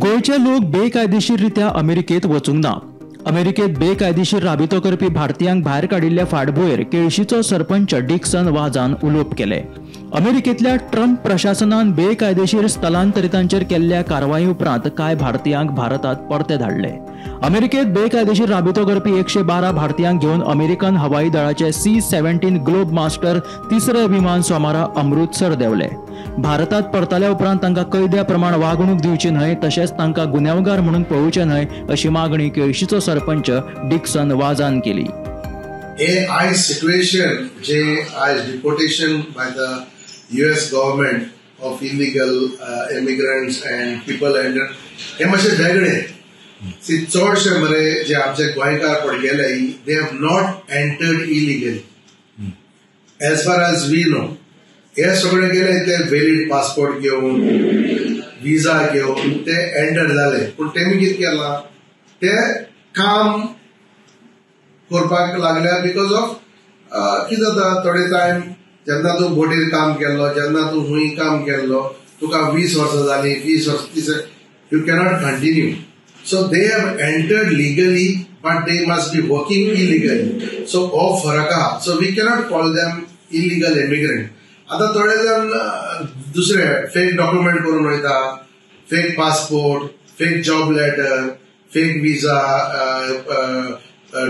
गोंयचे लोक बेकायदेशीररित्या अमेरिकेत वचूंक ना. अमेरिकेत बेकायदेशीर राबितो करपी भारतीयांक भायर काडिल्ल्या फाटभुंयेर केळशीचो सरपंच डिक्सन वाजान उलोवप केलें. अमेरिकेंतल्या ट्रम्प प्रशासनान बेकायदेशीर स्थलांतरितांचेर केल्ल्या कारवाये उपरांत कांय भारतीयांक भारतांत परते धाडले. अमेरिकेत बेकायदेशीर राबितो करपी 112 भारतीयांक घेवन अमेरिकन हवाई दळाचे C-17 globe master तिसरे विमान सोमारा अमृतसर देंवले. भारतात परतल्या उपरांत तांकां कैद्या प्रमाण वागणूक दिवची न्हय, तशेंच तांकां गुन्यांवगार म्हणून पळोवचें न्हय अशी मागणी केळशीचो सरपंच डिक्सन वाजान केली. हे आयज सिच्युएशन जे आयज deportation by the US government of illegal immigrants and people and हे मातशें वेगळे. सी चडशे मरे जे आमचे गोंयकार पड गेले, they have not entered illegally as far as we know. हे सगळे गेले ते व्हॅलीड पासपोर्ट घेवन, विजा घेवन ते एंटर जाले. पूण तेमी कितें केलां, ते काम करपाक लागल्या because of कितें जाता थोडे टायम जेन्ना तूं बोटीर काम केल्लो, जेन्ना तूं हुंय काम केल्लो, तुका 20 वर्सां जालीं, 20 वर्सां 30, you cannot continue. So they have entered legally but they must be working illegally. So हो फरक आहा. So we cannot call them illegal immigrant. आतां थोडे जाण दुसरे फेक डॉक्युमेंट करून वयता, fake passport, fake job letter, fake visa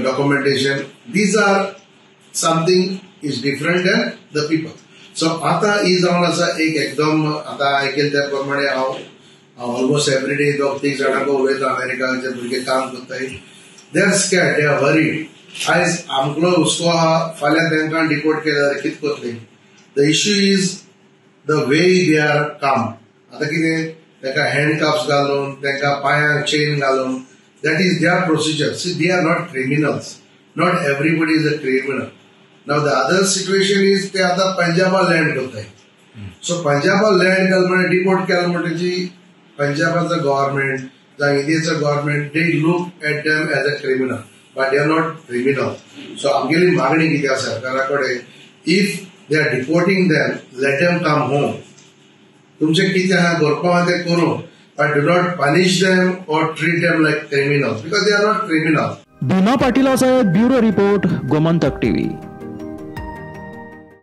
documentation. These are something is different than the people. So आतां ही जावन आसा एक एकदम आतां आयकेल त्या प्रमाणे हांव ऑलमोस्ट एवरी डे 2-3 जाणांक उलयता. अमेरिकाचे भुरगे काम करताय, they are scared, they are worried. आयज आमकां हुस्को आहा फाल्यां तांकां डिपोर्ट केले जाल्यार कितें करतले. The issue is the way they are काम. आतां कितें तांकां हँडकाफ्स घालून, तांकां पांयांक चेन घालून, that is their procedure. See, they are not criminals, not everybody is a criminal. Now the other situation is ते आतां पंजाबा लँड करताय. सो पंजाबा लँड केलें म्हणजे डिपोर्ट केलें म्हणटकीर पंजाबाचो गव्हर्मेंट जावं इंडियेचो government, they look at them as a criminal, but they are not criminal. So आमगेली मागणी कितें आसा सरकारा कडेन, if they are deporting them, let them come home. तुमचें कितें आहा करपा आहा तें करूं, but do not punish them or treat them like criminals because they are not criminals. Bhima पाटीला सयत ब्युरो रिपोर्ट, गोमंतक टीव्ही.